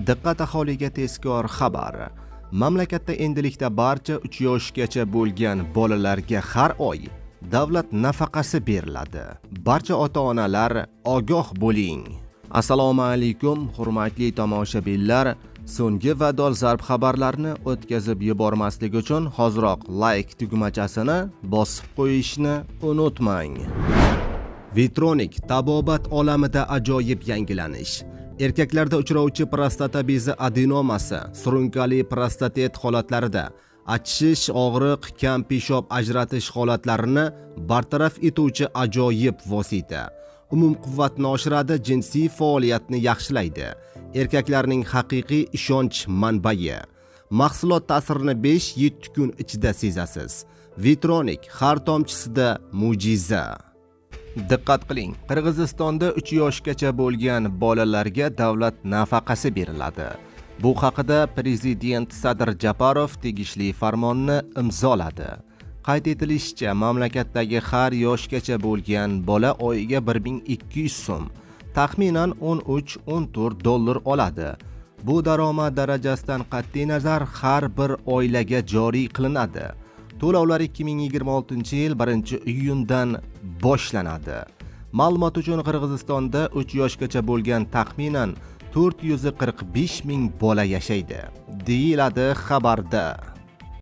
Diqqat, aholiga tezkor xabar. Mamlakatda endilikda barcha 3 yoshgacha bo'lgan bolalarga har oy davlat nafaqasi beriladi. Barcha ota-onalar, ogoh bo'ling. Assalomu alaykum, hurmatli tomoshabinlar. So'nggi va dolzarb xabarlarni o'tkazib yubormaslik uchun hoziroq like tugmachasini bosib qo'yishni unutmang. Vitronik tabobat olamida ajoyib yangilanish. Erkaklarda uchrovchi prostata bezi adenomasi, surunkali prostatit holatlarida achishish, og'riq, kam peshob ajratish holatlarini bartaraf etuvchi ajoyib vosita. Umumquvvatni oshiradi, jinsiy faoliyatni yaxshilaydi. Erkaklarning haqiqiy ishonch manbai. Mahsulot ta'sirini 5-7 kun ichida sezasiz. Vitronik, har tomchisida mo'jiza. Diqqat qiling, Qirg'izistonda 3 yoshgacha bo'lgan bolalarga davlat nafaqasi beriladi. Bu haqida prezident Sadir Japarov tegishli farmonni imzoladi. Qayd etilishicha, mamlakatdagi har yoshgacha bo'lgan bola oyiga 1200 so'm, taxminan 13-14 dollar oladi. Bu daromad darajasidan qat'iy nazar har bir oilaga joriy qilinadi. To'lovlar 2026-yil 1-iyundan boshlanadi. Ma'lumot uchun, Qirg'izistonda 3 yoshgacha bo'lgan taxminan 445 ming bola yashaydi, deyiladi xabarda.